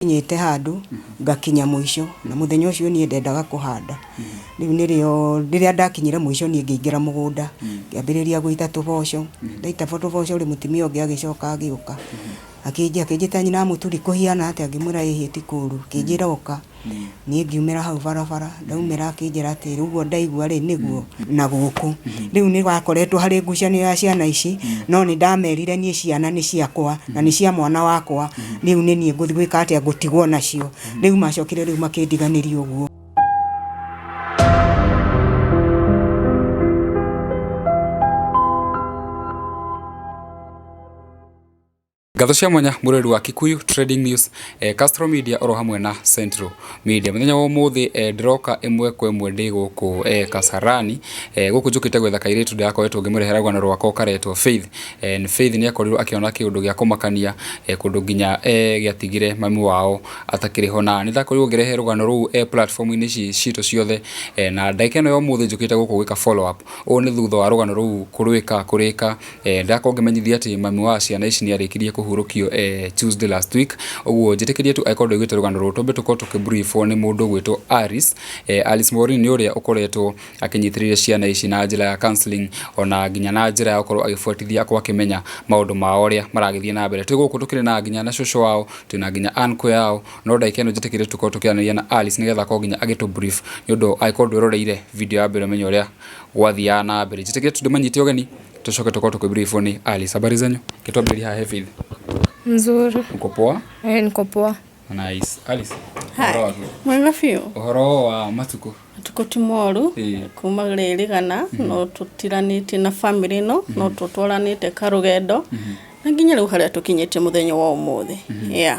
Nkinyĩte handũ ngakinya mũico na mũthenya ũcio niĩ ndendaga kũhanda. Rĩu nĩrĩo rĩrĩa ndakinyire mũico niĩ ngĩingĩra mũgũnda ngĩambĩrĩria gũita tũboco. Ndaita tũboco rĩ, mũtumia ũngĩ agĩcoka agĩũka akĩnjĩta nyina wa mũturi kũhiana atĩa? Ngĩmwĩra ĩhĩ ti kũru. Akĩnjĩra ũka. Niĩ ngiumĩra hau barabara, ndaumĩra akĩnjĩra atĩrĩ, ũguo ndaigua rĩ, nĩguo na gũkũ. Rĩu nĩ wakoretwo harĩ ngucanio ya ciana ici, no nĩ ndamerire niĩ ciana nĩ ciakwa, na nĩ cia mwana wakwa, rĩu nĩ niĩ ngũthiĩ gwĩka atĩa, ngũtigwo nacio. Rĩu macokire rĩu makĩndiganĩria ũguo. Ngatho cia mwanya mũrori wa Kikuyu Trading News, Castro Media oro hamwe na Central Media. Mũthenya wa ũmũthĩ ndĩroka ĩmwe kwa ĩmwe ndĩ gũkũ Kasarani. Gũkũ njũkĩte gwetha kairĩtu ndĩrakoretwo ngĩmũrehera rũgano rwako karetwo Faith. Faith nĩ akorirwo akĩona kĩũndũ gĩa kũmakania kũndũ nginya gĩatigire mami wao atakĩrĩ ho, na nĩ ndakorirwo ngĩrehe rũgano rũu platform-inĩ ici citũ ciothe, na ndagĩka ĩno ya ũmũthĩ njũkĩte gũkũ gwĩka follow up. Ũũ nĩ thutha wa rũgano rũu kũrĩka kũrĩka. Ndakorwo ngĩmenyithia atĩ mami wa ciana ici nĩ arĩkirie kũhurũkio Tuesday last week. Ũguo njĩtĩkĩrie tu angĩkorwo ndũiguĩte rũgano rũrũ, twambe tũkorwo tũkĩ brief wo nĩ mũndũ ũgwĩtwo Alice. Alice Maureen nĩ ũrĩa ũkoretwo akĩnyitĩrĩire ciana ici na njĩra ya counselling, ona nginya na njĩra ya gũkorwo agĩbuatithia akorwo akĩmenya maũndũ mao ũrĩa maragĩthiĩ na mbere. Twĩ gũkũ tũkĩrĩ na nginya na cũcũ wao, twĩna nginya uncle yao, no ndagĩka ĩno njĩtĩkĩrie tũkorwo tũkĩaranĩria na Alice nĩgetha akorwo nginya agĩtũ brief, nĩ ũndũ angĩkorwo ndweroreire video ya mbere ũmenye ũrĩa gwathiaga na mbere. Njĩtĩkĩrie tu ndĩmanyite ũgeni tucoke tukorwo tukibriefwo ni Alice. Habari zenyu? Kitwambĩrĩria haha he Faith. Nzuri. Uko poa? Eh, niko poa. Nice. Alice. Ũhoro waku? Mwega biũ. Ũhoro wa matukũ? Matukũ ti moru. Kuma rĩrĩgana no tũtiranĩtie na family ĩno, no tũtwaranĩte karũgendo na nginya rĩu harĩa tũkinyĩte mũthenya wa ũmũthĩ. Yeah.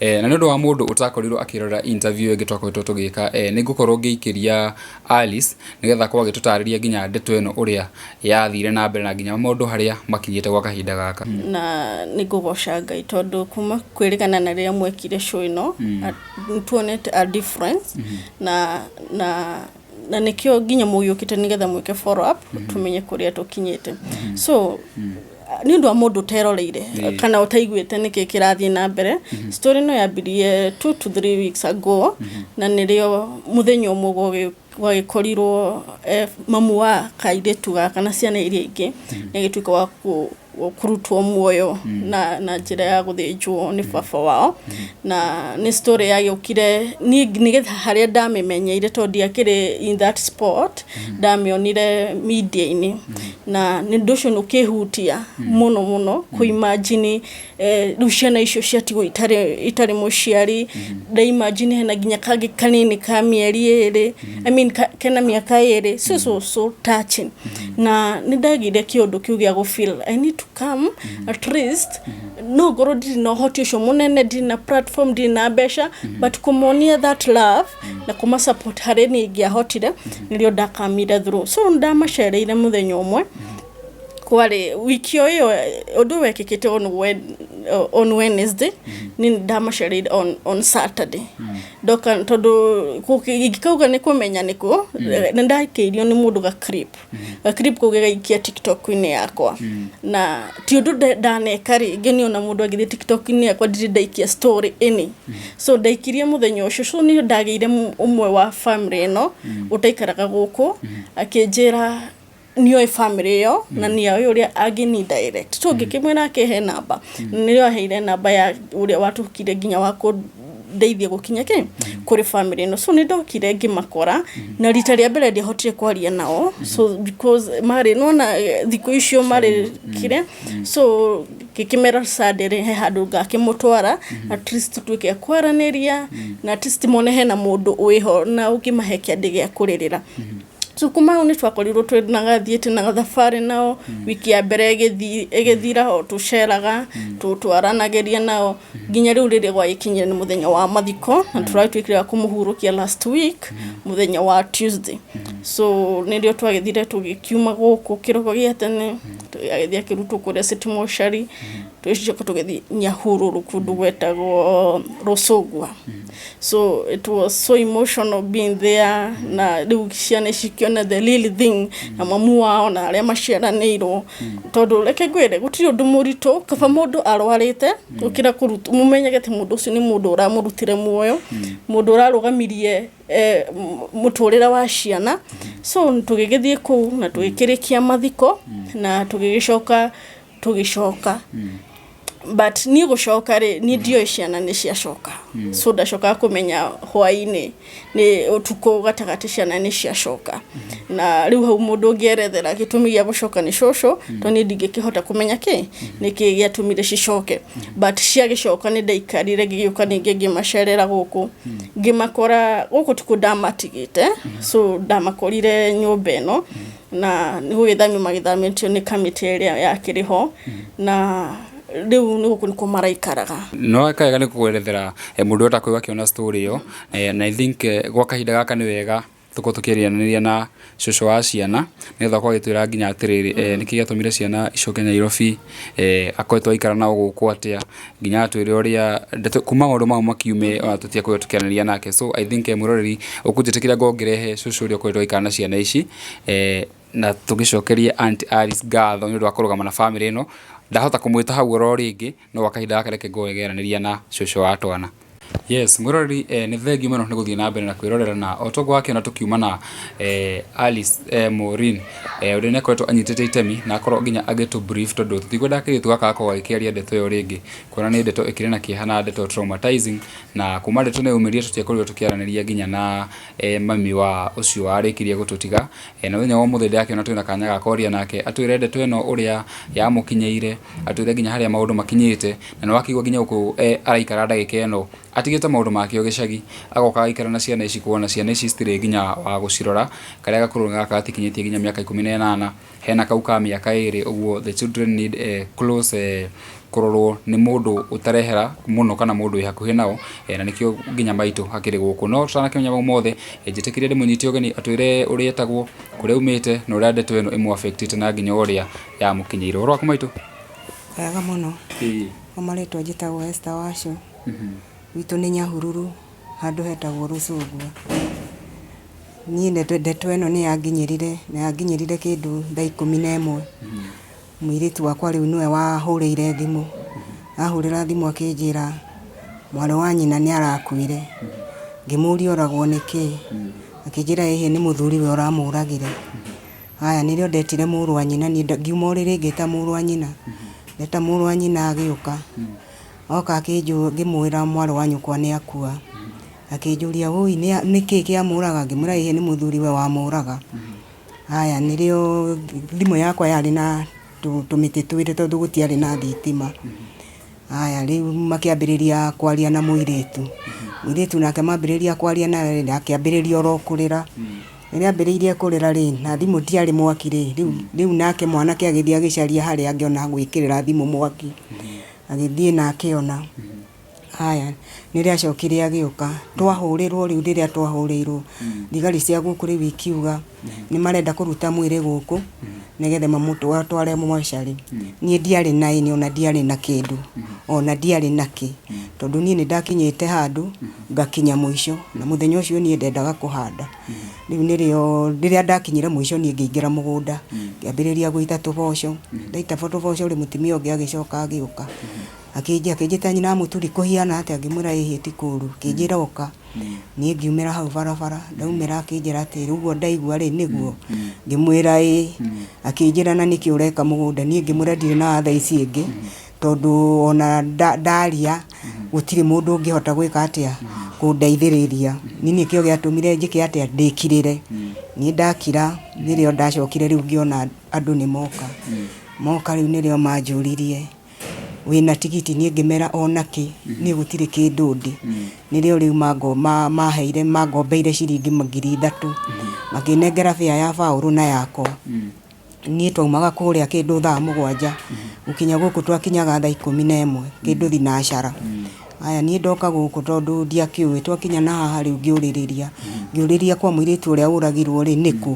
Na nĩ ũndũ wa mũndũ ũtakorirwo akĩrora interview ĩngĩ twakoretwo tũgĩka, nĩ ngũkorwo ngĩikĩria Alice nĩgetha akorwo agĩtũtarĩria nginya ndeto ĩno ũrĩa yathire na mbere na nginya maũndũ harĩa makinyĩte gwa kahinda gaka. Na nĩ ngũgoca Ngai tondũ kuma kwĩrĩgana na rĩrĩa mwekire show ĩno, nĩ tuonete a difference na nĩkĩo nginya mũgĩũkĩte nĩgetha mwĩke follow up tũmenye kũrĩa tũkinyĩte. So nĩ ũndũ wa mũndũ ũteroreire kana ũtaiguĩte nĩkĩ kĩrathiĩ na mbere, story ĩno yambirie 2 to 3 weeks ago, na nĩrĩo mũthenya ũmwe gwagĩkorirwo mamu wa kairĩtu gaka na ciana iria ingĩ nĩ agĩtuĩka wa kũrutwo muoyo na njĩra ya gũthĩnjwo nĩ baba wao. Na nĩ story yagĩũkire niĩ nĩgetha harĩa ndamĩmenyeire, tondũ ndiakĩrĩ in that spot, ndamĩonire media-inĩ, na nĩ ũndũ ũcio nĩ ũkĩhutia mũno mũno kũ-imagine rĩu ciana icio ciatigwo itarĩ mũciari. Ndaimagine hena nginya kangĩ kanini ka mĩeri 2, I mean kena mĩaka 2, so so so touching. Na nĩ ndagĩire kĩũndũ kĩu gĩa gũ feel I need to come, at least no ngorwo ndirĩ na ũhoti ũcio mũnene, ndirĩ na platform, ndirĩ na mbeca, but kũmonia that love na kũma support harĩ niĩ ingĩahotire, nĩrĩo ndakamire through. So ndamacereire mũthenya ũmwe, kwarĩ wiki o ĩyo ũndũ wekĩkĩte on Wednesday, nĩ ndamacereire on Saturday. Ndoka tondũ ingĩkauga nĩ kũmenya nĩkũ, nĩ ndakĩirio nĩ mũndũ ga clip kau gĩgaikia TikTok-inĩ yakwa, na ti ũndũ ndaneka rĩngĩ. Nĩ ona mũndũ angĩthiĩ TikTok-inĩ yakwa, ndirĩ ndaikia story any, so ndaikirie mũthenya ũcio. So nĩ ndagĩire ũmwe wa family ĩno ũtaikaraga gũkũ akĩnjĩra nĩoĩ family ĩyo na nĩoĩ ũrĩa angĩni direct, so ngĩkĩmwĩra akĩhe namba. Nĩrĩo aheire namba ya ũrĩa watũkire nginya wa kũndeithia gũkinya kĩ kũrĩ family ĩno. So nĩ ndokire ngĩmakora, na rita rĩa mbere ndiahotire kwaria nao, so because marĩ nona thikũ icio marĩ kire, so ngĩkĩmera Sunday rĩ he handũ ngakĩmũtwara, at least tuĩke a kwaranĩria na at least mone hena mũndũ wĩho na ũngĩmahe kĩandĩ gĩa kũrĩrĩra. So kuma hau nĩ twakorirwo twĩna gathiĩte na thabarĩ nao. Wiki ya mbere ĩgĩthira o tũceraga, twaranagĩria nao nginya rĩu rĩrĩa gwagĩkinyire nĩ mũthenya wa mathiko, na tũratuĩkire a kũmũhurũkia last week mũthenya wa Tuesday. So nĩrĩo twagĩthire tũgĩkiuma gũkũ kĩroko gĩa tene, agĩthiĩ akĩrutwo kũrĩa City Mortuary. Tũgĩcoka tũgĩthiĩ Nyahururu kũndũ gwetagwo Rũcũngwa. So it was so emotional being there, na rĩu ciana ici ikĩona the real thing na mamu wao na arĩa maciaranĩirwo, tondũ reke ngwĩre, gũtirĩ ũndũ mũritũ kaba mũndũ arwarĩte gũkĩra kũrut mũmenyage atĩ mũndũ ũcio nĩ mũndũ ũramũrutire muoyo, mũndũ ũrarũgamirie mũtũrĩre wa ciana. So tũgĩgĩthiĩ kũu na tũgĩkĩrĩkia mathiko na tũgĩgĩcoka tũgĩcoka. But niĩ gũcoka rĩ, niĩ ndioĩ ciana nĩ ciacoka. So ndacokaga kũmenya hwainĩ, nĩ ũtukũ gatagatĩ, ciana nĩ ciacoka. Na rĩu hau mũndũ ũngĩerethera gĩtũmi gĩa gũcoka nĩ cũcũ, tondũ niĩ ndingĩkĩhota kũmenya kĩ nĩkĩ gĩatũmire cicoke. But ciagĩcoka, nĩ ndaikarire, ngĩgĩũka ningĩ ngĩmacerera gũkũ, ngĩmakora gũkũ tikuo ndamatigĩte. So ndamakorire nyũmba ĩno na nĩ gũgĩthamio magĩthamĩtio nĩ kamĩtĩ ĩrĩa yakĩrĩ ho, na rĩu nĩ gũkũ nĩkuo maraikaraga. No kega nĩ kũerethera mũndũ ũrĩa ũtakũigua akĩona story ĩyo, na I think gwa kahinda gaka nĩ wega tũkorwo tũkĩaranĩria na cũcũ wa ciana, nĩgetha akorwo agĩtwĩra nginya atĩrĩrĩ, nĩkĩ gĩatũmire ciana icoke Nairobi, akoretwo aikara nao gũkũ atĩa, nginya atwĩre ũrĩa ndeto kuma maũndũ mau makiume ona tũtiakorirwo tũkĩaranĩria nake. So I think mwĩroreri ũkũnjĩtĩkĩra ngorwo ngĩrehe cũcũ ũrĩa ũkoretwo aikara na ciana ici, na tũgĩcokerie Aunt Alice ngatho nĩ ũndũ wa kũrũgama na family ĩno. Ndahota kũmwĩta hau oro rĩngĩ, no gwa kahinda gaka reke ngorwo ngĩaranĩria na cũcũ wa twana. Yes, mwĩroreri, nĩ thengiũ mũno nĩ gũthiĩ na mbere na kwĩrorera, na o toguo wakĩona tũkiuma na Alice Maureen, ũrĩa nĩ akoretwo anyitĩte itemi na akorwo nginya agĩtũ brief, tondũ tũtikwenda kairĩtu gaka gakorwo gagĩkĩaria ndeto ĩyo rĩngĩ, kuona nĩ ndeto ĩkĩrĩ na kĩeha na ndeto traumatizing. Na kuma ndeto ĩno yumĩrire, tũtiakorirwo tũkĩaranĩria nginya na mami wa ũcio warĩkirie gũtũtiga, na mũthenya wa ũmũthĩ ndĩrakĩona twĩna kanya ga kwaria nake, atwĩre ndeto ĩno ũrĩa yamũkinyĩire, atwĩre nginya harĩa maũndũ makinyĩte. Na nĩ wakĩigua nginya gũkũ araikara ndagĩka ĩno, atigĩte maũndũ make o gĩcagi, agoka agaikara na ciana ici, kuona ciana ici citirĩ nginya wa gũcirora. Karĩa gakũrũ gaka gatikinyĩtie nginya mĩaka 18, hena kau ka mĩaka 2 ũguo. The children need close kũrorwo nĩ mũndũ ũtarehera mũno kana mũndũ wĩ hakuhĩ nao, na nĩkĩo nginya maitũ akĩrĩ gũkũ. No tũtanakĩmenya mau mothe, njĩtĩkĩrie ndĩmũnyite ũgeni atwĩre ũrĩa etagwo, kũrĩa aumĩte, na ũrĩa ndeto ĩno ĩmũ affectĩte na nginya ũrĩa yamũkinyĩire. Ũhoro waku, maitũ? Wega mũno. Kwa marĩtwa njĩtagwo Esther Wacu. Gwitũ nĩ Nyahururu, handũ hetagwo Rũcũngwa. Niĩ ndeto ĩno nĩ yanginyĩrire, na yanginyĩrire kĩndũ thaa 11. Mũirĩtu wakwa rĩu nĩwe wahũrĩire thimũ. Ahũrĩra thimũ akĩnjĩra mwarĩ wa nyina nĩ arakuire. Ngĩmũria oragwo nĩkĩ, akĩnjĩra ĩhĩ, nĩ mũthuriwe ũramũragire. Haya, nĩrĩo ndetire mũrũ wa nyina, niĩ ngiuma ũrĩrĩ ngĩta mũrũ wa nyina. Ndeta mũrũ wa nyina agĩũka. Oka ngĩmwĩra mwarĩ wa nyũkwa nĩ akua. Akĩnjũria, "Wũi, nĩkĩ kĩamũraga?" Ngĩmwĩra ĩhĩ, nĩ mũthuriwe wamũraga. Haya, nĩrĩo thimũ yakwa yarĩ na tũmĩtĩ twĩrĩ, tondũ gũtiarĩ na thitima. Haya, rĩu makĩambĩrĩria kwaria na mũirĩtu. Mũirĩtu nake mambĩrĩria kwaria nawe akĩambĩrĩria oro kũrĩra. Rĩrĩa ambĩrĩirie kũrĩra rĩ, na thimũ tiarĩ mwaki rĩ, rĩu nake mwanake agĩthiĩ agĩcaria harĩa angĩona gwĩkĩrĩra thimũ mwaki. Agĩthiĩ na akĩona. Haya, nĩrĩo acokire agĩũka. Twahũrĩrwo rĩu, rĩrĩa twahũrĩirwo, thigari cia gũkũ rĩu ikiuga nĩ marenda kũruta mwĩrĩ gũkũ nĩgetha mamũtware mocarĩ. Niĩ ndiarĩ na ĩni, ona ndiarĩ na kĩndũ, ona ndiarĩ na kĩ, tondũ niĩ nĩ ndakinyĩte handũ ngakinya mũico, na mũthenya ũcio niĩ ndendaga kũhanda. Rĩu nĩrĩo rĩrĩa ndakinyire mũico, niĩ ngĩingĩra mũgũnda, ngĩambĩrĩria gũita tũboco. Ndaita tũboco rĩ, mũtumia ũngĩ agĩcoka agĩũka akĩnjĩta, "Nyina wa Mũturi, kũhiana atĩa?" Ngĩmwĩra, "Ĩhĩ, ti kũru." Akĩnjĩra, "Ũka." Niĩ ngiumĩra hau barabara. Ndaumĩra akĩnjĩra atĩrĩ, "Ũguo ndaigua rĩ, nĩguo?" Ngĩmwĩra, "Ĩĩ." Akĩnjĩra, "Na nĩkĩ ũreka mũgũnda?" Niĩ ngĩmwĩra ndirĩ na thaa ici ĩngĩ, tondũ ona ndaria gũtirĩ mũndũ ũngĩhota gwĩka atĩa, kũndeithĩrĩria. Niĩ nĩkĩo gĩatũmire njĩke atĩa, ndĩkirĩre. Niĩ ndakira, nĩrĩo ndacokire rĩu ngĩona andũ nĩ moka. Moka rĩu nĩrĩo manjũririe, "Wĩna tigiti?" Niĩ ngĩmera ona kĩ, niĩ gũtirĩ kĩndũ ndĩ. Nĩrĩo rĩu maheire, mangombeire ciringi 3,000, makĩnengera bĩa ya baũrũ na yakwa. Niĩ twaumaga kũrĩa kĩndũ thaa 7, gũkinya gũkũ twakinyaga thaa 11, kĩndũ thinacara. Aya, niĩ ndoka gũkũ, tondũ ndiakĩũĩ, twakinya na haha rĩu ngĩũrĩrĩria, ngĩũrĩria kwa mũirĩtu ũrĩa ũragirwo rĩ nĩkũ.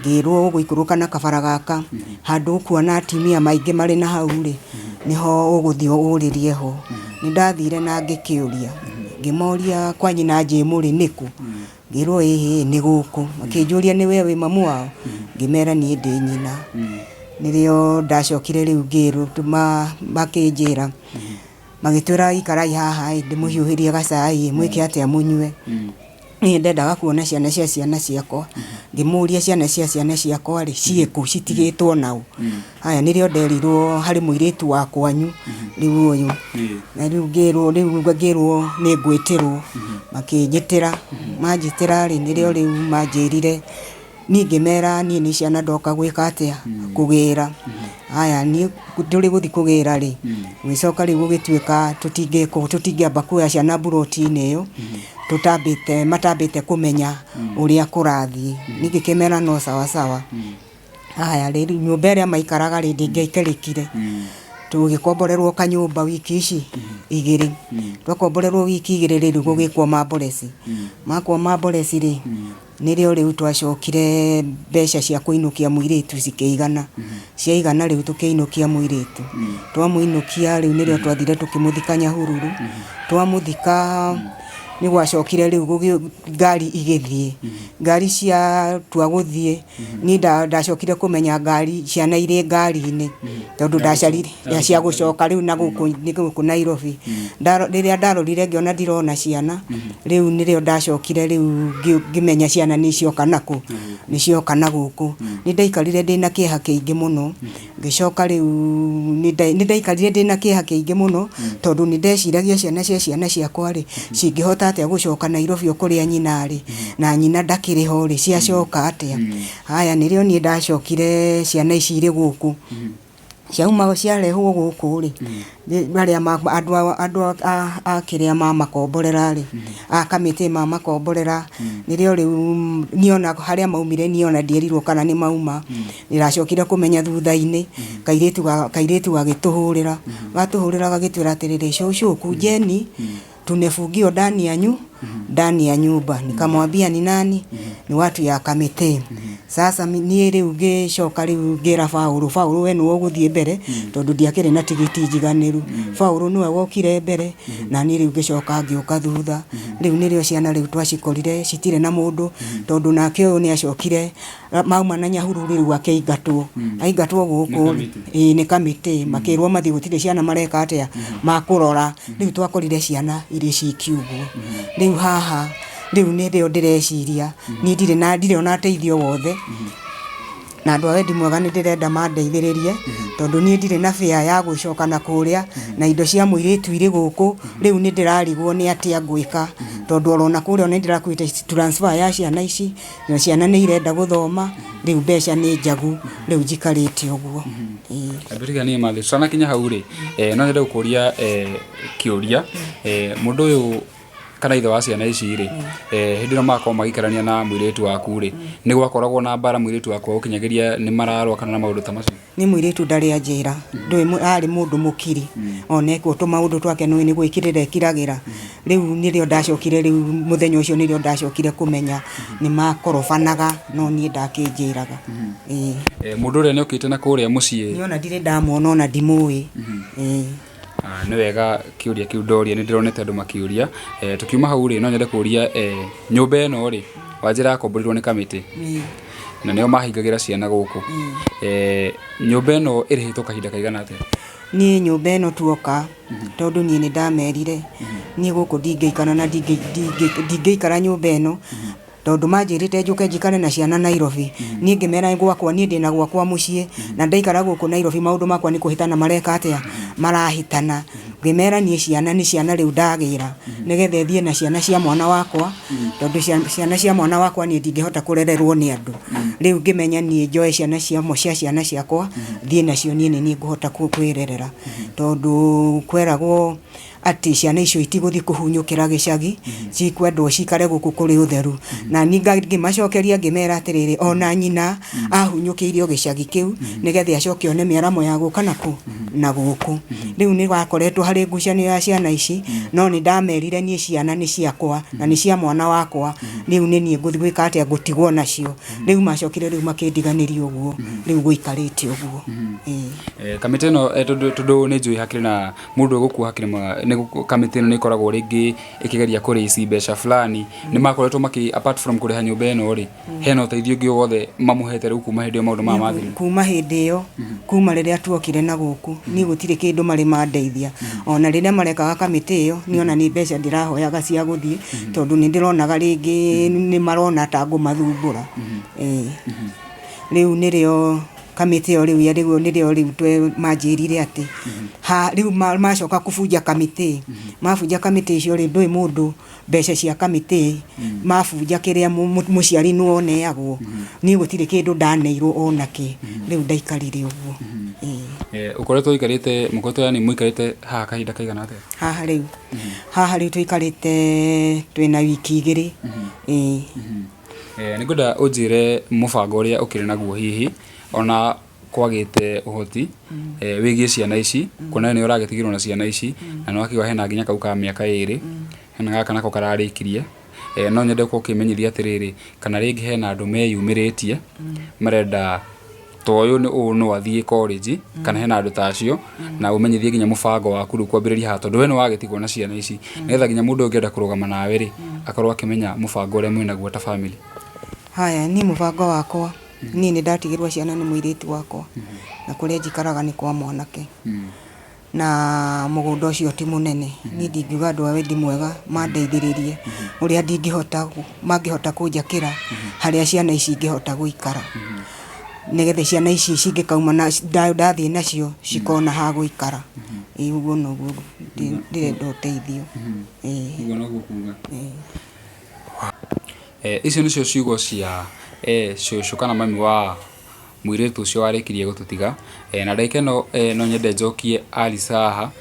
Ngĩrwo ũgũikũrũka na kabara gaka, handũ ũkuona atumia maingĩ marĩ na hau rĩ. Nĩho ũgũthiĩ ũrĩrie ho. Nĩ ndathire na ngĩkĩũria, ngĩmoria kwa nyina Njĩmũ rĩ nĩkũ? Ngĩrwo ĩhĩ nĩ gũkũ. Makĩnjũria nĩ we wĩ mamu wao? Ngĩmera niĩ ndĩ nyina. Nĩrĩo ndacokire rĩu ngĩrwo makĩnjĩra magĩtwĩra ikarai haha ĩ ndĩmũhiũhĩrie gacai mwĩke atĩa mũnyue. Niĩ ndendaga kuona ciana cia ciana ciakwa. Ngĩmũria ciana cia ciana ciakwa rĩ ciĩkũ citigĩtwo naũ? Haya nĩrĩo nderirwo harĩ mũirĩtu wa kwanyu rĩu ũyũ. Na rĩu ngĩrwo rĩu ngĩrwo nĩ ngwĩtĩrwo. Makĩnjĩtĩra, manjĩtĩra rĩ nĩrĩo rĩu manjĩrire niĩ ngĩmera niĩ nĩ ciana ndoka gwĩka atĩa kũgĩra. Haya niĩ tũrĩ gũthiĩ kũgĩra rĩ, gũgĩcoka rĩu gũgĩtuĩka tũtingĩamba kuoya ciana mburoti-inĩ ĩyo tũtambĩte matambĩte kũmenya ũrĩa kũrathiĩ. Niĩ ngĩkĩmera no sawa sawa. Haya rĩu nyũmba ĩrĩa maikaraga rĩ ndĩngĩaikarĩkire. Tũgĩkomborerwo kanyũmba wiki ici igĩrĩ. Twakomborerwo wiki igĩrĩ rĩu gũgĩkwo mamboreci. Makwo mamboreci rĩ, nĩrĩo rĩu twacokire mbeca cia kũinũkia mũirĩtu cikĩigana. Ciaigana rĩu tũkĩinũkia mũirĩtu. Twamũinũkia rĩu nĩrĩo twathire tũkĩmũthika Nyahururu. Twamũthika nĩ gwacokire rĩu ngari igĩthiĩ. Ngari ciatua gũthiĩ, niĩ ndacokire kũmenya ngari ciana irĩ ngari-inĩ tondũ ndacarire cia gũcoka rĩu na gũkũ Nairobi. Rĩrĩa ndarorire ngĩona ndirona ciana, rĩu nĩrĩo ndacokire rĩu ngĩmenya ciana nĩ cioka nakũ, nĩ cioka na gũkũ. Nĩ ndaikarire ndĩna kĩeha kĩingĩ mũno, ngĩcoka rĩu nĩ ndaikarire ndĩna kĩeha kĩingĩ mũno tondũ nĩ ndeciragia ciana cia ciana ciakwa rĩ, cingĩhota atĩa gũcoka Nairobi o kũrĩa nyina arĩ, na nyina ndakĩrĩ ho rĩ, ciacoka atĩa? Haya nĩrĩo niĩ ndacokire ciana ici irĩ gũkũ. Ciauma ciarehwo gũkũ rĩ, arĩa andũ a kĩrĩa mamakomborera rĩ, a kamĩtĩ mamakomborera, nĩrĩo rĩu niĩ ona harĩa maumire niĩ ona ndierirwo kana nĩ mauma. Ndĩracokire kũmenya thutha-inĩ, kairĩtu gagĩtũhũrĩra, gatũhũrĩra gagĩtwĩra atĩrĩrĩ, cũcũ kujeni tumefungiwa ndani ya ndani ya nyumba. Nikamwambia ni nani? Ni watu ya kamĩtĩ. Sasa niĩ rĩu ngĩcoka rĩu ngĩra Paũlũ, Paũlũ we nĩwe ũgũthiĩ mbere tondũ ndiakĩrĩ na tigiti njiganĩru. Paũlũ nĩwe wokire mbere na niĩ rĩu ngĩcoka ngĩũka thutha. Rĩu nĩrĩo ciana rĩu twacikorire citirĩ na mũndũ tondũ nake ũyũ nĩ acokire mauma na Nyahururu rĩu akĩingatwo. Aingatwo gũkũ ĩĩ nĩ kamĩtĩ makĩrwo mathiĩ gũtirĩ ciana mareka atĩa makũrora. Rĩu twakorire ciana irĩ ciki ũguo. Rĩu haha rĩu nĩrĩo ndĩreciria niĩ ndirĩ na ndirĩ ona ũteithio wothe na andũ a wendi mwega nĩ ndĩrenda mandeithĩrĩrie tondũ niĩ ndirĩ na bĩa ya gũcoka na kũrĩa na indo cia mũirĩtu irĩ gũkũ. Rĩu nĩ ndĩrarigwo nĩ atĩa ngwĩka tondũ oro na kũrĩa nĩ ndĩrakuĩte transfer ya ciana ici na ciana nĩ irenda gũthoma, rĩu mbeca nĩ njagu, rĩu njikarĩte ũguo. Ĩĩ. Mbĩtĩka niĩ mathĩ tutanakinya hau rĩ, no nyende gũkũria kĩũria, mũndũ ũyũ kana ithe wa ciana ici rĩ, hĩndĩ ĩrĩa makorwo magĩikarania na mũirĩtu waku rĩ, nĩ gwakoragwo na mbara mũirĩtu waku agũkinyagĩria nĩ mararũa kana na maũndũ ta macio? Nĩ mũirĩtu ndarĩ anjĩra, ndũĩ arĩ mũndũ mũkiri, ona ekwo tũmaũndũ twake nĩũĩ nĩ gwĩkirĩra ekiragĩra. Rĩu nĩrĩo ndacokire rĩu mũthenya ũcio nĩrĩo ndacokire kũmenya nĩ makorobanaga no niĩ ndakĩnjĩraga. Ĩĩ. Mũndũ ũrĩa nĩ okĩte na kũrĩa mũciĩ? Niĩ ona ndirĩ ndamuona ona ndimũĩ. Ĩĩ. Nĩ wega kĩũria kĩu ndoria nĩ ndĩronete andũ makĩũria. Tũkiuma hau rĩ, no nyende kũria nyũmba ĩno rĩ, wanjĩra yakomborirwo nĩ kamĩtĩ na nĩo mahingagĩra ciana gũkũ. Nyũmba ĩno ĩrĩhĩtwo kahinda kaigana atĩa? Niĩ nyũmba ĩno tuoka tondũ niĩ nĩ ndamerire niĩ gũkũ ndingĩikara na ndingĩikara nyũmba ĩno tondũ manjĩrĩte njũke njikare na ciana Nairobi. Niĩ ngĩmera gwakwa niĩ ndĩna gwakwa mũciĩ na ndaikara gũkũ Nairobi maũndũ makwa nĩ kũhĩtana mareka atĩa, marahĩtana. Ngĩmera niĩ ciana nĩ ciana rĩu ndagĩra nĩgetha ĩthiĩ na ciana cia mwana wakwa tondũ ciana cia mwana wakwa niĩ ndingĩhota kũrererwo nĩ andũ. Rĩu ngĩmenya niĩ njoe ciana cia ciana ciakwa thiĩ nacio niĩ nĩ niĩ ngũhota kwĩrerera. Tondũ kweragwo Atĩ ciana icio itigũthiĩ kũhunyũkĩra gĩcagi, cikwendwo cikare gũkũ kũrĩ ũtheru. Na niĩ ngĩmacokeria ngĩmera atĩrĩrĩ, ona nyina ahunyũkĩirio gĩcagi kĩu nĩgetha acoke one mĩaramo ya gũka nakũ na gũkũ. Rĩu nĩ wakoretwo harĩ ngucanio ya ciana ici, no nĩ ndamerire niĩ ciana nĩ ciakwa na nĩ cia mwana wakwa, rĩu nĩ niĩ ngũthiĩ gwĩka atĩa, ngũtigwo nacio. Rĩu macokire rĩu makĩndiganĩria ũguo, rĩu gũikarĩte ũguo. Ĩĩ. Kamĩtĩ ĩno tondũ nĩ njũĩ hakĩrĩ na mũndũ ũgũkua hakĩrĩ kamĩtĩ ĩno nĩ ĩkoragwo rĩngĩ ĩkĩgeria kũrĩci mbeca fulani, nĩ makoretwo makĩ apart from kũrĩha nyũmba ĩno rĩ, hena ũteithio ũngĩ o wothe mamũhete rĩu kuma hĩndĩ ĩyo maũndũ maya mathirire? Kuma hĩndĩ ĩyo, kuma rĩrĩa tuokire na gũkũ, niĩ gũtirĩ kĩndũ marĩ mandeithia. Ona rĩrĩa marekaga kamĩtĩ ĩyo, niĩ ona nĩ mbeca ndĩrahoyaga cia gũthiĩ, tondũ nĩ ndĩronaga rĩngĩ nĩ marona ta ngũmathumbũra. Ĩĩ. Rĩu nĩrĩo kamĩtĩ ĩyo rĩu rĩu nĩrĩo rĩu manjĩrire atĩ ha rĩu macoka kũbunja kamĩtĩ, mabunja kamĩtĩ icio rĩ, ndũĩ mũndũ mbeca cia kamĩtĩ, mabunja kĩrĩa mũciari nĩwe ũneagwo, niĩ gũtirĩ kĩndũ ndaneirwo ona kĩ, rĩu ndaikarire ũguo. Ĩĩ. Ũkoretwo ũikarĩte, mũkoretwo yani mũikarĩte haha kahinda kaigana atĩa? Haha rĩu, haha rĩu tũikarĩte twĩna wiki 2. Ĩĩ. Nĩ ngwenda ũnjĩre mũbango ũrĩa ũkĩrĩ naguo hihi ona kwagĩte ũhoti wĩgiĩ ciana ici, kuona nĩ ũragĩtigirwo na ciana ici, na nĩ wakiuga hena nginya kau ka mĩaka 2, hena gaka nako kararĩkirie. No nyende ũkorwo ũkĩmenyithia atĩrĩrĩ, kana rĩngĩ hena andũ meyumĩrĩtie marenda ta ũyũ ũyũ no athiĩ college, kana hena andũ ta acio, na ũmenyithie nginya mũbango waku rĩu kwambĩrĩria haha, tondũ we nĩ wagĩtigwo na ciana ici, nĩgetha nginya mũndũ ũngĩenda kũrũgama nawe rĩ, akorwo akĩmenya mũbango ũrĩa mwĩnaguo ta family. Haya, niĩ mũbango wakwa, niĩ nĩ ndatigirwo ciana nĩ mũirĩtu wakwa, na kũrĩa njikaraga nĩ kwa mwanake. Na mũgũnda ũcio ti mũnene, niĩ ndingiuga andũ a wendi mwega mandeithĩrĩrie ũrĩa ndingĩhota, mangĩhota kũnjakĩra harĩa ciana ici ingĩhota gũikara, nĩgetha ciana ici cingĩkauma ndathiĩ nacio cikona ha gũikara. Ĩĩ ũguo noguo ndĩrenda ũteithio. Ĩĩ. Ũguo noguo kuga. Icio nĩcio ciugo cia cũcũ kana mami wa mũirĩtu ũcio warĩkirie gũtũtiga. Na ndagĩka ĩno no nyende njokie Alice haha,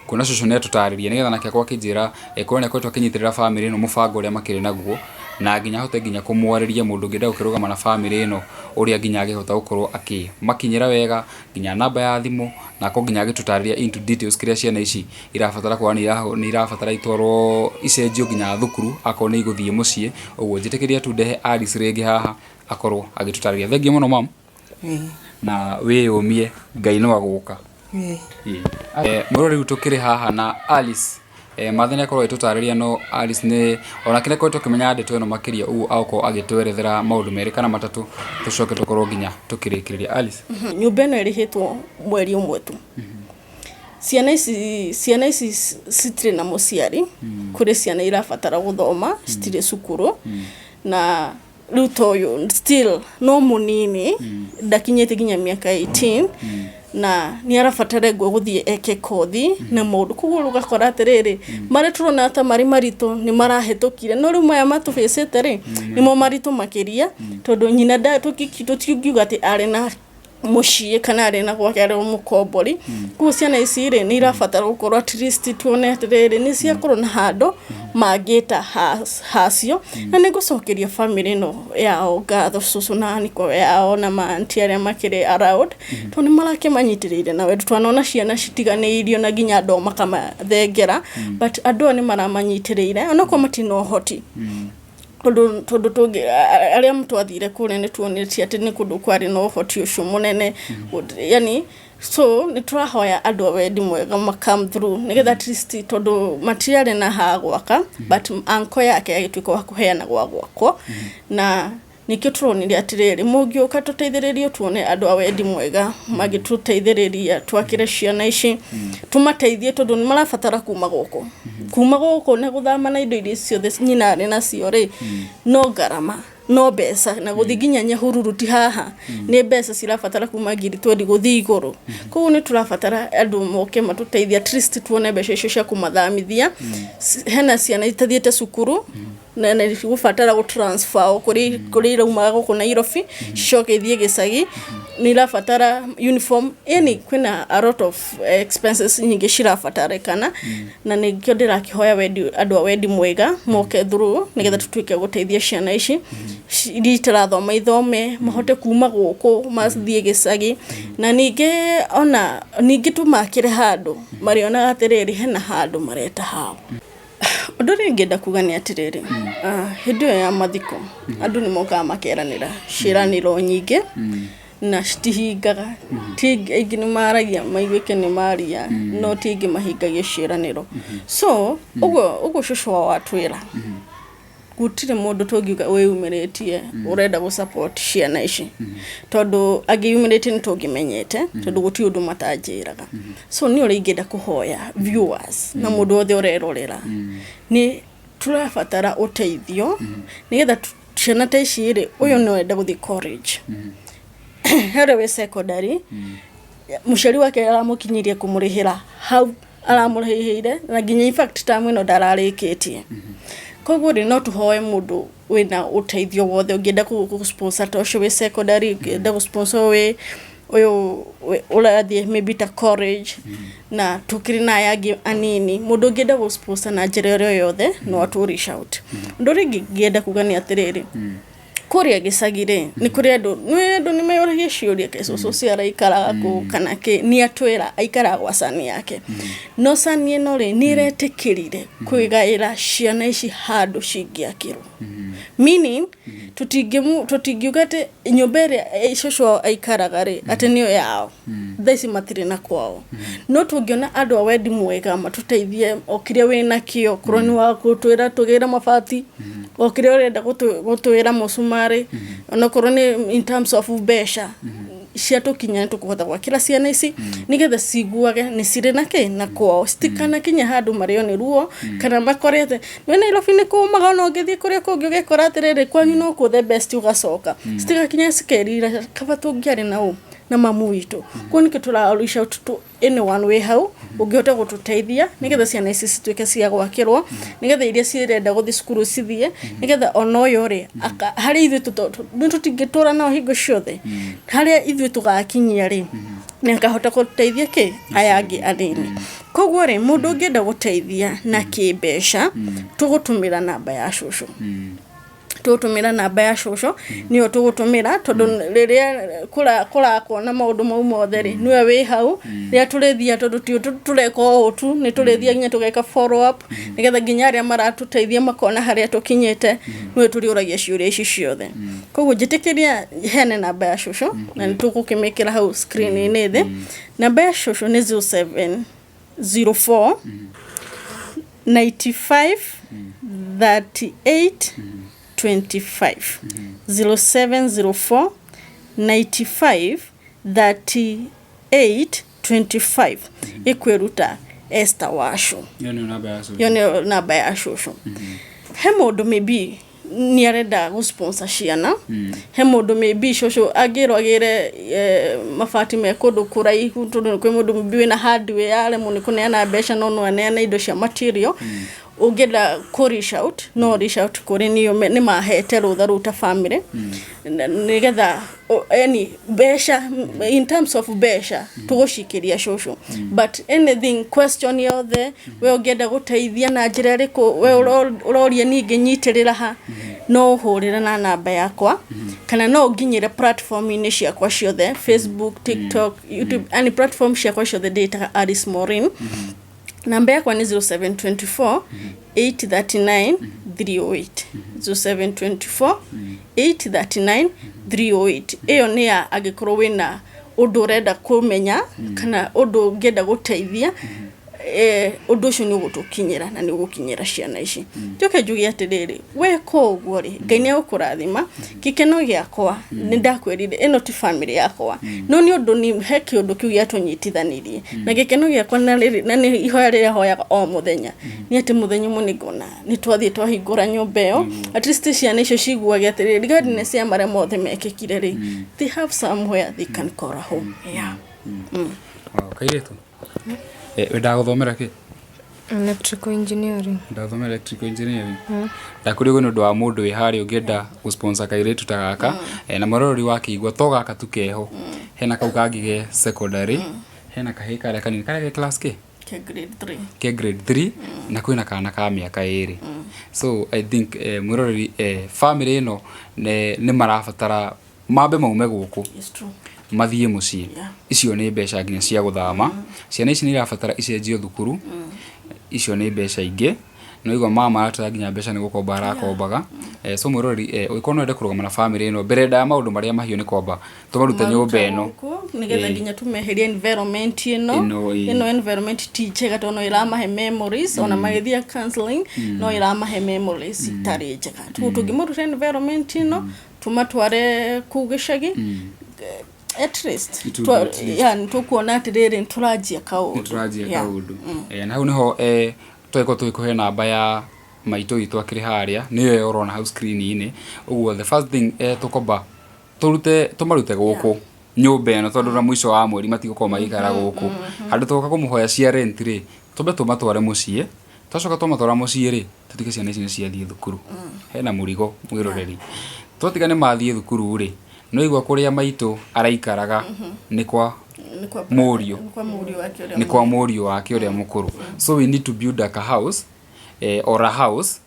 kuona cũcũ nĩ atũtarĩria nĩgetha nake akorwo akĩnjĩra korwo nĩ akoretwo akĩnyitĩrĩra bamĩrĩ ĩno mũbango ũrĩa makĩrĩ naguo, na nginya ahote nginya kũmwarĩria mũndũ ũngĩenda gũkĩrũgama na bamĩrĩ ĩno ũrĩa nginya angĩhota gũkorwo akĩmakinyĩra wega, nginya namba ya thimũ, na akorwo nginya agĩtũtarĩria into details kĩrĩa ciana ici irabatara kuona nĩ irabatara itwarwo icenjio nginya thukuru akorwo nĩ igũthiĩ mũciĩ. Ũguo njĩtĩkĩria tu ndehe Alice rĩngĩ haha akorwo agĩtũtarĩria. Thengiũ mũno mam. Na wĩyũmie, Ngai no agũka. Mũrori rĩu tũkĩrĩ haha na Alice. Mathe nĩ akorwo agĩtũtarĩria, no Alice nĩ onake nĩ akoretwo akĩmenya ndeto ĩno makĩria, ũguo agũkorwo agĩtwerethera maũndũ 2 kana 3, tũcoke tũkorwo nginya tũkĩrĩkĩrĩria. Alice. Nyũmba ĩno ĩrĩhĩtwo mweri ũmwe tu. Ciana ici citirĩ na mũciari, kũrĩ ciana irabatara gũthoma, citirĩ cukuru, na rĩu ta ũyũ still no mũnini, ndakinyĩtie nginya mĩaka 18, na nĩ arabatara nguo gũthiĩ eke kothi na maũndũ. Koguo rĩu ũgakora atĩrĩrĩ, marĩa tũrona ta marĩ maritũ nĩ marahĩtũkire, no rĩu maya matũbĩcĩte rĩ, nĩmo maritũ makĩria, tondũ nyina tũtingiuga atĩ arĩ na mũciĩ kana arĩ na gwake, arĩ o mũkombori. Koguo ciana ici rĩ, nĩ irabatara gũkorwo at least tuone atĩrĩrĩ, nĩ ciakorwo na handũ mangĩta hacio. Na nĩ ngũcokeria bamĩrĩ ĩno yao ngatho, cũcũ na niko yao na ma aunty arĩa makĩrĩ around, tondũ nĩ marakĩmanyitĩrĩire na wendo. Twanona ciana citiganĩirio na nginya andũ ao makamathengera, but andũ aya nĩ maramanyitĩrĩire onokorwo matirĩ na ũhoti. Tondũ tũngĩ arĩa twathire kũrĩa nĩ tuonire ti atĩ nĩ kũndũ kwarĩ na ũhoti ũcio mũnene, yani so nĩ tũrahoya andũ a wendi mwega ma come through nĩgetha at least, tondũ matiarĩ na ha gwaka, but uncle yake agĩtuĩka wa kũheana gwa gwakwo, na nĩkĩo tũronire atĩrĩrĩ, mũngĩũka tũteithĩrĩrio, tuone andũ a wendi mwega mangĩtũteithĩrĩria twakĩre ciana ici, tũmateithie, tondũ nĩ marabatara kuma gũkũ, kuma gũkũ na gũthama na indo iria ciothe nyina arĩ nacio rĩ, no ngarama, no mbeca, na gũthiĩ nginya Nyahururu ti haha, nĩ mbeca cirabatara kuma 20,000 gũthiĩ igũrũ. Koguo nĩ tũrabatara andũ moke matũteithie, at least tuone mbeca icio cia kũmathamithia. Hena ciana itathiĩte cukuru na nĩ gũbatara gũ transfer o kũrĩa iraumaga gũkũ Nairobi, cicoke ithiĩ gĩcagi. Nĩ irabatara uniform, yani kwĩna a lot of expenses nyingĩ cirabatarĩkana, na nĩkĩo ndĩrakĩhoya wendi, andũ a wendi mwega moke through nĩgetha tũtuĩke gũteithia ciana ici iria itarathoma ithome, mahote kuma gũkũ mathiĩ gĩcagi, na ningĩ ona ningĩ tũmakĩre handũ marĩonaga atĩrĩrĩ, hena handũ mareta hao. Ũndũ ũrĩa ingĩenda kuga nĩ atĩrĩrĩ, hĩndĩ ĩyo ya mathiko andũ nĩ mokaga makeranĩra ciĩranĩro nyingĩ na citihingaga. Ti aingĩ nĩ maragia maiguĩke nĩ maria, no ti aingĩ mahingagia ciĩranĩro. So ũguo cũcũ wao atwĩra, gũtirĩ mũndũ tũngiuga wĩyumĩrĩtie ũrenda gũ support ciana ici, tondũ angĩyumĩrĩtie nĩ tũngĩmenyete, tondũ gũtirĩ ũndũ matanjĩraga. So nĩ ũrĩa ingĩenda kũhoya viewers na mũndũ wothe ũrerorera, nĩ tũrabatara ũteithio nĩgetha ciana ta ici rĩ, ũyũ no ende gũthiĩ college, he ũrĩa wĩ secondary, mũciari wake aramũkinyirie kũmũrĩhĩra hau aramũrĩhĩire, na nginya in fact term ĩno ndararĩkĩtie. Koguo rĩ, no tũhoe mũndũ wĩna ũteithio wothe ũngĩenda gũ sponsor ta ũcio wĩ secondary, ũngĩenda gũ sponsor wĩ ũyũ ũrathiĩ maybe ta college, na tũkĩrĩ na aya angĩ anini, mũndũ ũngĩenda gũ sponsor na njĩra ĩrĩa yothe no atũ reach out. Ũndũ ũrĩa ũngĩ ingĩenda kuga nĩ atĩrĩrĩ, kũrĩa gĩcagi rĩ, nĩ kũrĩ andũ, nĩ andũ nĩ meyũragia ciũria, kaĩ cũcũ ũcio araikaraga kũ kana kĩ. Nĩ atwĩra aikaraga gwa cani yake, no cani ĩno rĩ, nĩ ĩretĩkĩrire kwĩgaĩra ciana ici handũ cingĩakĩrwo, meaning tũtingiuga atĩ nyũmba ĩrĩa cũcũ wao aikaraga rĩ, atĩ nĩyo yao. Thaa ici matirĩ na kwao. No tũngĩona andũ a wendi mwega matũteithie, o kĩrĩa wĩna kĩo, korwo nĩ wa gũtwĩra tũgĩre mabati, o kĩrĩa ũrenda gũtwĩra mũcumarĩ, onakorwo nĩ in terms of mbeca ciatũkinya, nĩ tũkũhota gwakĩra ciana ici nĩgetha ciguage nĩ cirĩ na kĩ na kwao, citikanakinye handũ marĩo nĩ ruo kana makore atĩ nĩ Nairobi nĩ kũmaga, ona ũngĩthiĩ kũrĩa kũngĩ ũgekora atĩrĩrĩ, kwanyu no kũ the best ũgacoka. Citigakinye cikerira kaba tũngĩarĩ na ũ na mamu witũ. Koguo nĩkĩo tũra reach out to anyone wĩ hau ũngĩhota gũtũteithia nĩgetha ciana ici cituĩke cia gwakĩrwo, nĩgetha iria cirenda gũthiĩ cukuru cithiĩ, nĩgetha ona ũyũ rĩ, harĩa ithuĩ nĩ tũtingĩtũra nao hingo ciothe, harĩa ithuĩ tũgakinyia rĩ, nĩ akahota gũteithia kĩ aya angĩ anini. Koguo rĩ, mũndũ ũngĩenda gũteithia na kĩmbeca, tũgũtũmĩra namba ya cũcũ, tũgũtũmĩra namba ya cũcũ, nĩyo tũgũtũmĩra, tondũ rĩrĩa kũrakwo na maũndũ mau mothe rĩ, nĩwe wĩ hau rĩrĩa tũrĩthia, tondũ ti tũreka ũũ tu, nĩ tũrĩthia nginya tũgeka follow up nĩgetha nginya arĩa maratũteithia makona harĩa tũkinyĩte, nĩwe tũrĩũragia ciũria ici ciothe. Koguo njĩtĩkĩria heane namba ya cũcũ, na nĩ tũgũkĩmĩkĩra hau screen-inĩ thĩ. Namba ya cũcũ nĩ 0704 95 38 25, 0704 95 38 25, ĩkwĩruta Esther Wacu. Ĩyo nĩyo namba ya cũcũ. Ĩyo nĩyo namba ya cũcũ. He mũndũ maybe nĩ arenda gũ sponsor ciana, he mũndũ maybe cũcũ angĩrwo agĩre mabati me kũndũ kũraihu, tondũ kwĩ mũndũ maybe wĩna hardware aremwo nĩ kũneana mbeca, no aneane indo cia material, ũngĩenda kũ reach out, no reach out kũrĩ niĩ. Nĩ mahete rũtha rũu ta family nĩgetha yani mbeca, in terms of mbeca, tũgũcikĩria cũcũ, but anything, question yothe we ũngĩenda gũteithia na njĩra ĩrĩkũ, we ũroria niĩ ngĩnyitĩrĩra ha, no ũhũrĩre na namba yakwa kana no ũnginyĩre platform-inĩ ciakwa ciothe, Facebook, TikTok, YouTube, yani platform ciakwa ciothe ndĩtaga Alice Maureen. Namba yakwa nĩ 0724 839 308, 0724 839 308. Ĩyo nĩ ya angĩkorwo wĩna ũndũ ũrenda kũmenya kana ũndũ ũngĩenda gũteithia, ũndũ ũcio nĩ ũgũtũkinyĩra na nĩ ũgũkinyĩra ciana ici. Njoke njuge atĩrĩrĩ, weka ũguo rĩ, Ngai nĩ egũkũrathima. Gĩkeno gĩakwa, nĩ ndakwĩrire ĩno ti family yakwa, no nĩ ũndũ nĩ he kĩũndũ kĩu gĩatũnyitithanirie, na gĩkeno gĩakwa na nĩ ihoya rĩrĩa hoyaga o mũthenya nĩ atĩ mũthenya ũmwe nĩ ngona nĩ twathiĩ twahingũra nyũmba ĩyo, at least ciana icio ciguage atĩrĩrĩ, regardless ya marĩa mothe mekĩkire rĩ, they have somewhere they can call a home, yeah. Wow, kairĩtu, wendaga gũthomera kĩ? Electrical engineering. Ndathomera electrical engineering. Ndakũria ũguo nĩ ũndũ wa mũndũ wĩ harĩa ũngĩenda gũ sponsor kairĩtu ta gaka, na mwĩroreri wa kĩigua to gaka tu keho. Hena kau kangĩ ge secondary, hena kahĩĩ karĩa kanini karĩa ge class kĩ? Ke grade 3. Ke grade 3, na kwĩna kana ka mĩaka 2. So I think mwĩroreri, family ĩno nĩ marabatara mambe maume gũkũ It's true. Mathiĩ mũciĩ. Icio nĩ mbeca nginya cia gũthama. Ciana ici nĩ irabatara icenjio thukuru, icio nĩ mbeca ingĩ. No igua mama aratara nginya mbeca nĩ gũkomba arakombaga. So mwĩroreri, ũngĩkorwo no wende kũrũgama na family ĩno mbere ndaya maũndũ marĩa mahiũ nĩ kwamba tũmarute nyũmba ĩno. Nĩgetha nginya tũmeherie environment ĩno. Ĩno, ĩĩ. Ĩno environment ti njega tondũ no ĩramahe memories, ona magĩthiĩ counseling no ĩramahe memories itarĩ njega. Tũguo tũngĩmaruta environment ĩno, tũmatware kũu gĩcagi, at least It will be at least. Yeah, nĩtũkuona atĩrĩrĩ nĩtũranjia kaũndũ. Nĩtũranjia kaũndũ. Na hau nĩho twagĩkorwo tũgĩkũhe namba ya maitũ witũ akĩrĩ harĩa, nĩyo ĩyo ũrona hau screen-inĩ. Ũguo the first thing, tũkwamba tũrute tũmarute gũkũ nyũmba ĩno, tondũ na mũico wa mweri matigũkorwo magĩikara gũkũ. Handũ tũgoka kũmũhoya cia rent rĩ, twambe tũmatware mũciĩ. Twacoka twamatwara mũciĩ rĩ, tũtige ciana ici nĩ ciathiĩ thukuru. Hena mũrigo, mwĩroreri. Twatiga nĩ mathiĩ thukuru rĩ, no igua kũrĩa maitũ araikaraga nĩ kwa Nĩ kwa mũriũ. Nĩ kwa mũriũ wake ũrĩa Nĩ kwa mũriũ wake ũrĩa mũkũrũ. So we need to build like a house, or a house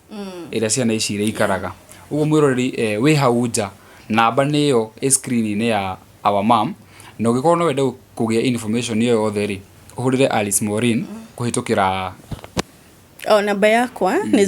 ĩrĩa ciana ici irĩikaraga. Ũguo mwĩroreri, wĩ hau nja, namba nĩyo ĩ screen-inĩ ya our mom, na ũngĩkorwo no wende kũgĩa information ĩyo yothe rĩ, ũhũrĩre Alice Maureen kũhĩtũkĩra O namba yakwa nĩ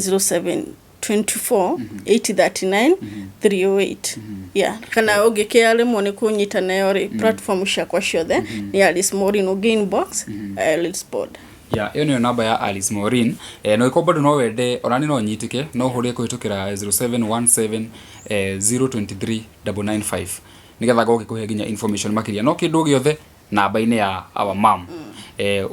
0724 839 308. Yeah, kana ũngĩkĩaremwo nĩ kũnyita nayo rĩ, platform ciakwa ciothe nĩ Alice Maureen, ũngĩ inbox, I'll respond. Ya, ĩyo nĩyo namba ya Alice Maureen. Na ũngĩkorwo bado no wende onani no nyitĩke, no ũhũrĩre kũhĩtũkĩra 0717 023 995 nĩgetha ngorwo ngĩkũhe nginya information makĩria. No kĩndũ gĩothe namba-inĩ ya our mom.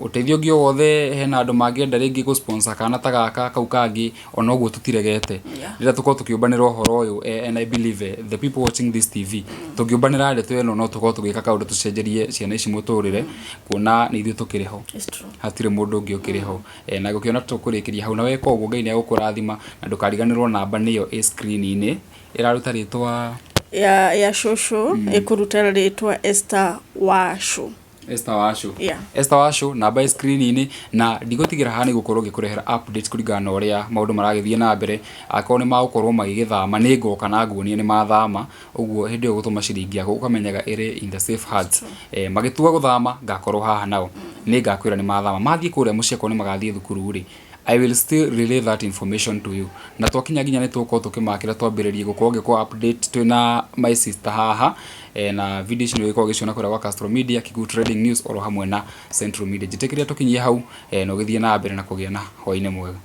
Ũteithio ũngĩ o wothe, hena andũ mangĩenda rĩngĩ gũ sponsor kana ta gaka kau kangĩ, ona ũguo tũtiregete. Rĩrĩa tũkorwo tũkĩũmbanĩra ũhoro ũyũ, and I believe the people watching this TV, tũngĩũmbanĩra ndeto ĩno no tũkorwo tũgĩka kaũndũ tũcenjerie ciana ici mũtũrĩre, kuona nĩ ithuĩ tũkĩrĩ ho. It's true. Hatirĩ mũndũ ũngĩ ũkĩrĩ ho. Na gũkĩona tũkũrĩkĩria hau, na weka ũguo Ngai nĩ agũkũrathima, na ndũkariganĩrwo namba nĩyo ĩ screen-inĩ ĩraruta rĩtwa Ya cũcũ ĩkũruta rĩtwa Esther Wacũ. Esther Wacũ. Yeah. Esther Wacũ, namba ĩ screen-inĩ, na ndigũtigĩra haha nĩ gũkorwo ngĩkũrehera updates kũringana na ũrĩa maũndũ maragĩthiĩ na mbere. Akorwo nĩ magũkorwo magĩgĩthama, nĩ ngoka na nguonie nĩ mathama. Ũguo hĩndĩ ĩyo gũtũma ciringi yaku ũkamenyaga ĩrĩ in the safe hands. Magĩtua gũthama, ngakorwo haha nao, nĩ ngakwĩra nĩ mathama mathiĩ kũrĩa mũciĩ. Akorwo nĩ magathiĩ thukuru rĩ, I will still relay that information to you. Na twakinya nginya nĩ tũgũkorwo tũkĩmakĩra twambĩrĩrie gũkorwo ngĩkũ update twĩna my sister haha, na video ici nĩ ũgĩkorwo ũgĩciona kũrĩa gwa Castro Media, Kikuyu Trading News, oro hamwe na Central Media. Njĩtĩkĩria tũkinyie hau, na ũgĩthiĩ na mbere na kũgĩa na hwaĩ-inĩ mwega.